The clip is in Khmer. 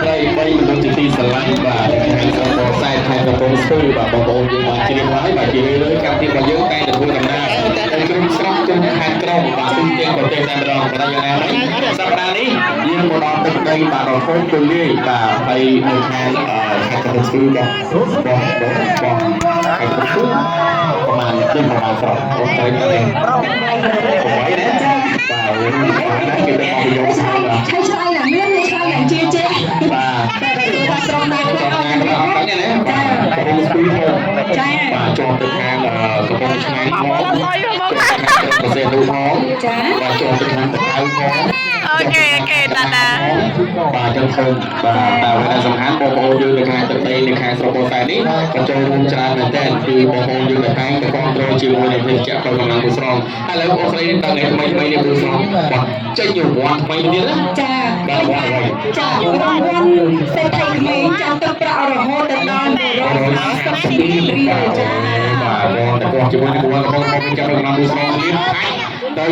ស្រីបីមនុស្សជាទីស្រឡាញ់បាទខាងស្រុកពោធិ៍សែនខេត្តកំពង់ស្ពឺបាទបងប្អូនយើងបានជ្រាបហើយបាទជារឿយៗកម្មវិធីរបស់យើងតែងតែធ្វើដំណើរទៅគ្រប់ស្រុកគ្រប់ខេត្តក្រុងបាទទូទាំងប្រទេសតែម្ដងបាទយ៉ាងណាមិញសប្តាហ៍នេះយើងមកដល់ទឹកដីបាទដ៏ធំទូលាយបាទហើយនៅខាងខេត្តកំពង់ស្ពឺបាទបងបងបងខេត្តកំពង់ស្ពឺប្រហែលជាប្រហែលស្រុកអូនទៅទេ8ណាបាទណាគេទៅមកពីយក ឆ្លើយ បាទ ឆ្លើយឆ្លើយឡើងមានឆ្លើយឡើងជាជា បាទ តែតែថាស្រុកណាខ្លះ ចង់ អត់ ណា ទេ ក៏អត់ដឹងណាបាទកំពង់ស្ពឺផង ចា បាទជាប់ទៅខាងកំពង់ឆ្នាំងផងប្រសេនុផងបាទជាប់ទៅខាងតកៅផង OK តាតា បាទចឹងធំបាទតែអ្វីដែលសំខាន់បងប្អូនយើងនៅខាងទឹកដីនៅខាងស្រុកពោធិ៍សែននេះក៏ចូលរួមច្រើនមែនទែនគឺបងប្អូនយើងដែលតែងតែគ្រប់គ្រងជាមួយនឹងភេសជ្ជៈផ្លូវកម្លាំងមួយស្រងឥឡូវបងស្រីដឹងថ្ងៃថ្មីថ្មីនេះមួយស្រងបាទចេញរង្វាន់ថ្មីទៀតណា ចា បាទរង្វាន់អ្វី ចារង្វាន់សេដ្ឋីក្មេងចាទឹកប្រាក់រហូតដល់132រៀលចា បាទបងតែគាត់ជាមួយនឹងបងបងចាំនៅក្នុងមួយស្រងនេះអាចទៅ